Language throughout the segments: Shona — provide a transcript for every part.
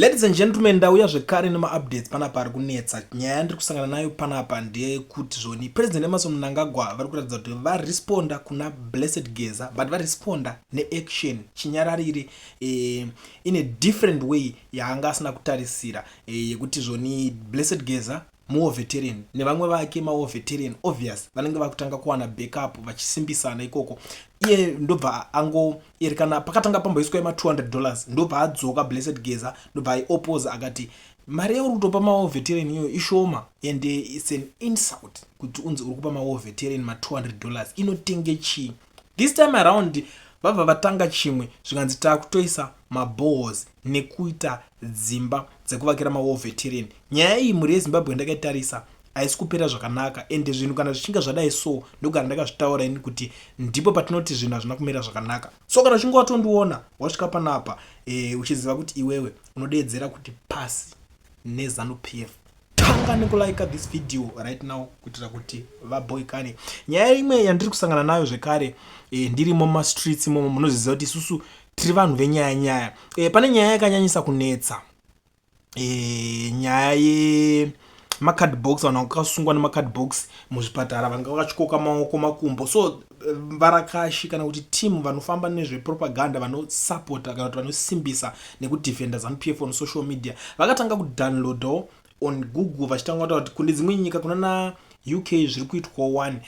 Ladies and gentlemen, ndauya zvekare nemaupdates panapa ari kunetsa. Nyaya yandiri kusangana nayo panapa ndeyekuti zvoni President Emmerson Mnangagwa vari kuratidza kuti varesponda kuna Blessed Geza, but varesponda neaction chinyararire in a different way yaanga asina kutarisira, yekuti zvoni Blessed Geza muwar veteran nevamwe vake mawar veteran, obvious vanenge vakutanga kuwana backup vachisimbisana ikoko. Iye ndobva angoerekana pakatanga pamboiswa yema$200, ndobva adzoka Blessed Geza, ndobva aioposa akati mari yauri kutopa mawar veteran iyoyo ishoma and it's an insult kuti unzi uri kupa mawar veteran ma$200, inotenge chii? This time around vabva vatanga chimwe, zvikanzi taakutoisa maboreholes nekuita dzimba dzekuvakira mawar veteran. Nyaya iyi, mhuri yeZimbabwe, ndakaitarisa, haisi kupera zvakanaka. Ende zvinhu kana zvichinge zvadai so, ndogara ndakazvitaura ini kuti ndipo patinoti zvinhu hazvina kumira zvakanaka. So kana uchinge watondiona wasvika panapa, uchiziva kuti iwewe unodeedzera kuti pasi neZANU PF, tanga nekulika this video right now kuitira kuti vaboikane. Nyaya imwe yandiri kusangana nayo zvekare, ndirimo mumastreets imomo, munoziziva kuti isusu tiri vanhu venyaya nyaya. Pane nyaya yakanyanyisa kunetsa, nyaya yemacard box. Vanhu vakasungwa nemacard box muzvipatara, vanga vakatyoka maoko, makumbo. So varakashi kana kuti team vanofamba nezvepropaganda, vanosapota kana kuti vanosimbisa nekudefenda ZANU PF on social media, vakatanga kudownloadawo on Google vachitanga kutaura kuti kune dzimwe nyika, kuna na UK, zviri kuitwawo one.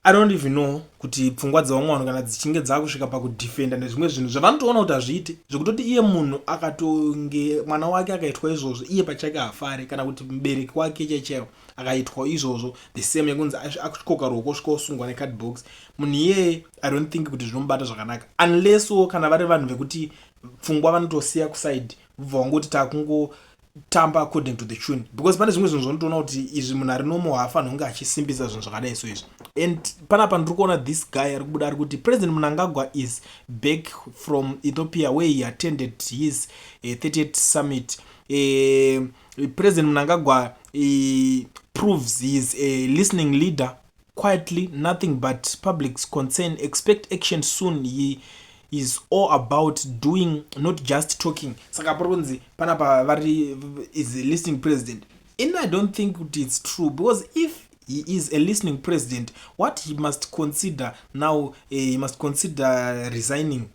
I don't even know kuti pfungwa dzevamwe vanhu kana dzichinge dzakusvika pakudefenda nezvimwe zvinhu zvavanotoona kuti hazviiti, zvekutoti iye munhu akatonge mwana wake akaitwa izvozvo, iye pachake haafari, kana kuti mubereki wake chaichaiwo akaitwa izvozvo, the same yekunzi akutyoka ruoko svika osungwa necard box, munhu iyeye I don't think kuti zvinomubata zvakanaka, unlesswo kana vari vanhu vekuti pfungwa vanotosiya kuside, vobva vangoti takungotamba according to the tune, because pane zvimwe zvinhu zvaunotoona kuti izvi munhu ari normal haafaniri kunge achisimbisa zvinhu zvakadai so izvi. And panapa ndiri kuona this guy ari kubuda ari kuti President Mnangagwa is back from Ethiopia, where he attended his 38 summit. President Mnangagwa proves he is a listening leader quietly, nothing but public's concern. Expect action soon. He is all about doing, not just talking. Saka pari kunzi panapa vari is a listening president. In I don't think kuti it's true, because if he is a listening president, what he must consider now, he must consider resigning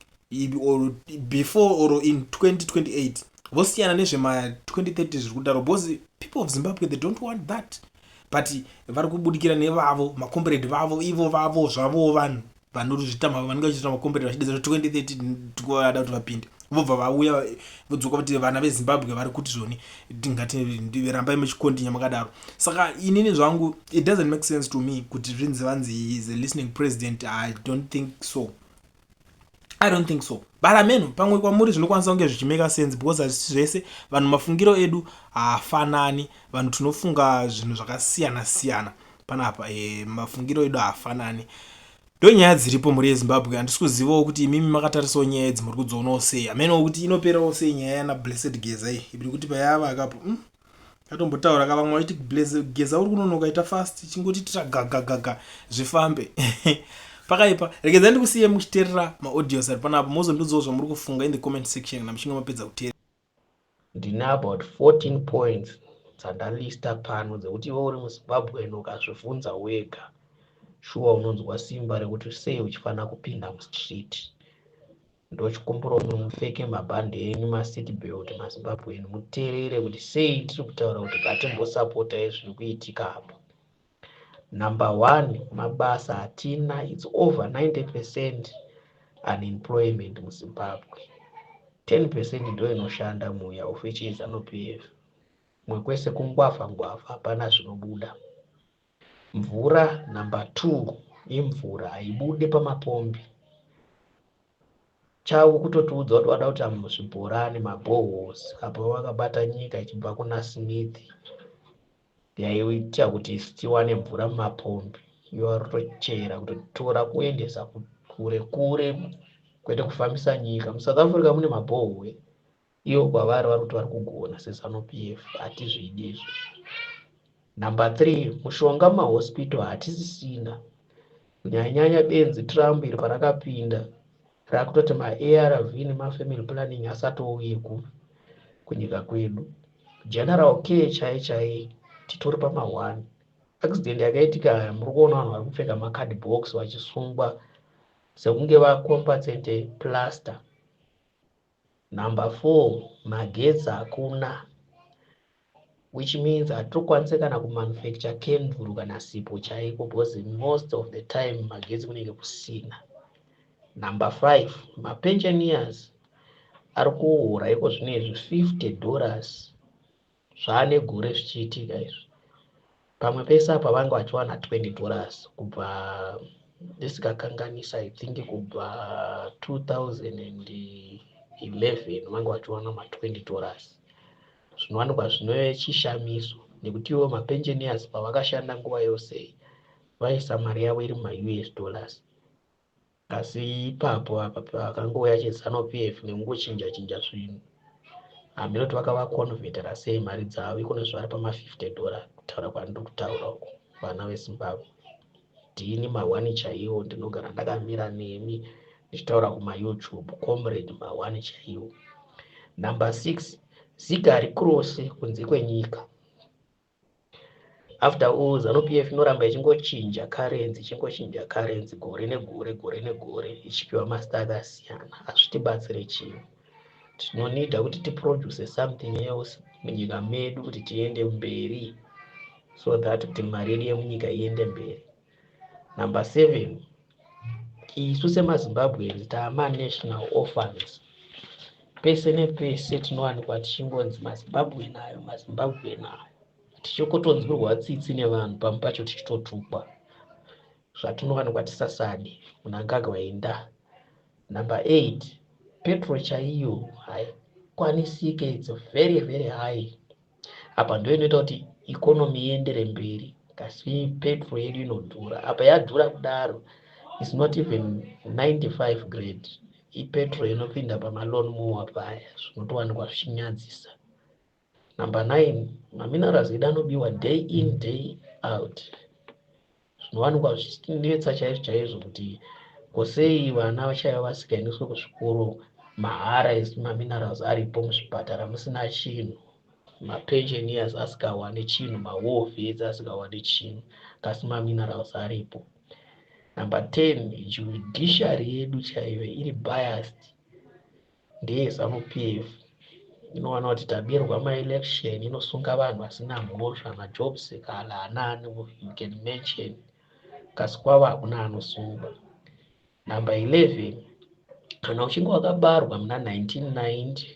or before or in 2028, vosiyana nezvema2030 zviri kudaro, because people of Zimbabwe, they don't want that. But vari kubudikira nevavo macomrade vavo, ivo vavo zvavowo vanhu vanozvita, vanenge vachiita macomrade vachidedza 2030 vada kuti vapinde, vobva vauya vodzoka kuti vana veZimbabwe vari kuti zvoni ngati rambai muchikontinya makadaro. Saka inini zvangu, it doesn't make sense to me kuti zvinzi vanzi he is a listening president. I don't think so, I don't think so. But ameno, pamwe kwamuri zvinokwanisa kunge zvichimaka sense, because hazvisi zvese vanhu, mafungiro edu haafanani. Vanhu tinofunga zvinhu zvakasiyana siyana panapa. Mafungiro edu haafanani. Ndo nyaya dziripo, mhuri yeZimbabwe. Handisi kuzivawo kuti imimi makatarisawo nyaya idzi muri kudzionawo sei. Hamenowo kuti inoperawo sei nyaya yana Blessed Geza iyi iri kuti payava akapo, Katombotaura ka vamwe vaiti Geza uri kunonoka, ita fast, chingoti tira gagagaga zvifambe. Pakaipa. Regedzai ndikusiye muchiteerera maaudios ari panapa, mozondiudzawo zvamuri kufunga in the comment section kana muchinge mapedza kuteerera. Ndine about 14 points dzandalista pano dzekuti iwe uri muZimbabwe ukazvibvunza wega, shuwa unonzwa simba rekuti sei uchifanira kupinda mustreet. Ndochikumbura mupfeke mabhandi enyu, maseat belt, maZimbabwean, muteerere kuti sei tiri kutaura kuti ngatimbosapotai zviri kuitika apa. Number one, mabasa hatina. It's over 90% unemployment muZimbabwe. 10% ndo inoshanda muya, of which is ZANU PF. Mwe kwese kungwavha ngwavha, hapana zvinobuda. Mvura, number two, imvura haibude pamapombi. Chavo kutotiudza kuti vada kuita zvibhorani, maboreholes, apa vakabata nyika ichibva kuna Smith yaiita kuti tiwane mvura mumapombi. Ivo vari kutochera, kutotora kuendesa kure kure, kwete kufambisa nyika. MuSouth Africa mune maborehole. Ivo kwavari vari kuti vari kugona seZANU PF. Hatizvidi izvo. Number three, mushonga mumahospital hatisisina, kunyanyanyanya benzi Trump iri parakapinda rakutoti maARV nemafamily planning asatouye. Kunyika kwedu general care chai chai titori pama1. Accident yakaitika, muri kuona vanhu vari kupfeka macardbox vachisungwa sekunge vacompensate plaster. Number 4, magetsi hakuna, which means hatitokwanisi kana kumanufacture kenduru kana sipo chaiko, because most of the time magetsi kunenge kusina. Number 5, mapensioners ari kuhura iko zvino izvi $50. Zvaane gore zvichiitika izvi. Pamwe pese apa vanga vachiwana $20 kubva, ndisikakanganisa, I think kubva 2011 vanga vachiwana ma$20, zvinowanikwa zvinove chishamiso nekuti ivo mapensioners pavakashanda nguva yose vaisa mari yavo iri mumaUS dollars. Asi ipapo apa pakangouya cheZANU PF nekungochinja chinja zvinhu, hameno kuti vakavaconvertera sei mari dzavo, ikono zvari pama$50. Kutaura kwandiri kutaura uku, vana veZimbabwe, ndini mahwani chaiwo, ndinogara ndakamira nemi ndichitaura kumaYouTube, comrade mahwani chaiwo. Number 6, ZiG haricrosse kunze kwenyika. After all, ZANU PF inoramba ichingochinja currency, ichingochinja currency gore negore, gore negore, ichipiwa mazita akasiyana. Hazvitibatsire chinhu. Tinonida kuti tiproduce something else munyika medu kuti tiende mberi, so that kuti mari yedu yemunyika iende mberi. Number 7, isu semaZimbabweans taamanational orphans. Pese nepese tinowanikwa tichingonzi maZimbabwean ayo, maZimbabwean ayo, tichikotonzwirwa tsitsi nevanhu, pamwe pacho tichitotukwa zvatinowanikwa tisasadi. Mnangagwa enda. Number 8, petrol chaiyo haikwanisike, it's very very high. Apa ndo inoita kuti economy iendere mberi, kasi petrol yedu inodhura. Apa yadhura kudaro is not even 95 grade, ipetrol inopinda pamalawn mower paya, zvinotowanikwa zvichinyadzisa. Number 9, maminerals edu anobiwa day in, day out, zvinowanikwa zvichinetsa chaizvo chaizvo kuti kosei vana chaivo vasikaendeswe kuzvikoro mahara, isi maminerals aripo, muzvipatara musina chinhu, mapensioners asikawani chinhu, mawar vets asikawani chinhu, kasi maminerals aripo. Number 10, judiciary yedu chaiyo iri biased, ndeyeZANU PF. Inowana kuti tabirwa maelection, inosunga vanhu vasina mhosva, maJob Sikhala, anani, you can mention, kasi kwavo hakuna anosungwa. Number 11, kana uchinge wakabarwa muna 1990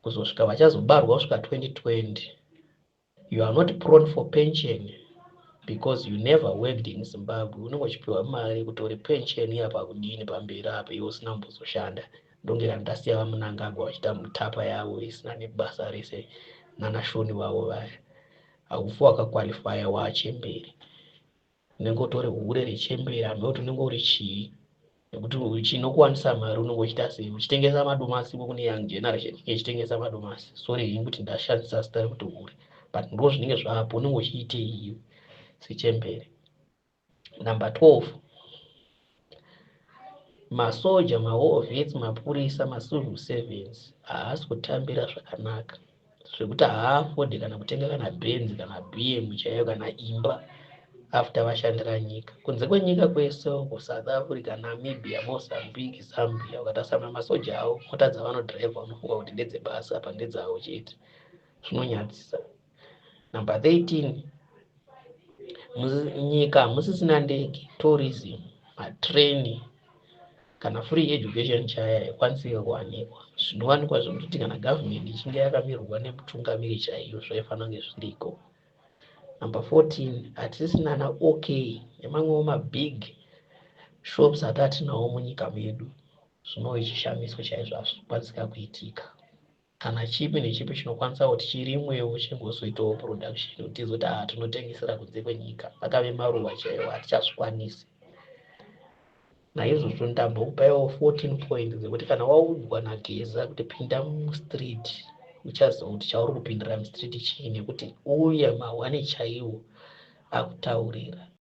kuzosvika vachazobarwa kusvika 2020, you are not prone for pension because you never worked in Zimbabwe. Unenge uchipiwa mari kuti uri pension apa kudini pamberi apa iwe usina kumbozoshanda. Ndonge kana ndasiya vaMnangagwa vachiita mutapa yavo isina nebasa rese nanashoni vavo vaya, haufi wakaqualifya waachemberi. Unenge utori hure rechemberi, hambe kuti unenge uri chii, nekuti chinokuwanisa mari unenge uchiita sei? Uchitengesa madomasi. Kune young generation inenge ichitengesa madomasi. Sorry ini kuti ndashandisa zita rekuti hure, but ndo zvinenge zvapo. Unenge uchiitei iwe sechembere? Number 12, masoja, mawar vets, mapurisa, macivil servants haasi kutambira zvakanaka, zvekuti haaaffordi kana kutenga kana Benz kana BM chaiyo kana imba after vashandira nyika. Kunze kwenyika kwese uko, South Africa, Namibia, Mozambique, Zambia, ukatasana masoja avo, mota dzavanodhiraivha unofunga kuti ndedzebasa, apa ndedzavo chete. Zvinonyadzisa. Number 13, nyika hamusisina ndege, tourism, matreni kana free education chaiyo haikwanisike kuwanikwa. Zvinowanikwa zvekutoti kana gavhumendi ichinge yakamirwa nemutungamiri chaiyo zvaifanira kunge zviriko. Number 14, hatisisina naOK nemamwewo mabig shops atatinawo munyika medu, zvinove chishamiso chaizvo, hazvikwanisika kuitika. Kana chipi nechipi chinokwanisa kuti chirimwewo chingozoitawo production kuti tizoti haa, tinotengesera kunze kwenyika, akave maruva chaiwo, hatichazvikwanisi. Naizvozvo ndambokupaiwo 14 point dzekuti kana waudzwa naGeza kuti pinda mustreet, uchaziva kuti chauri kupindira mustreet chii, nekuti uye mahwani chaiwo akutaurira.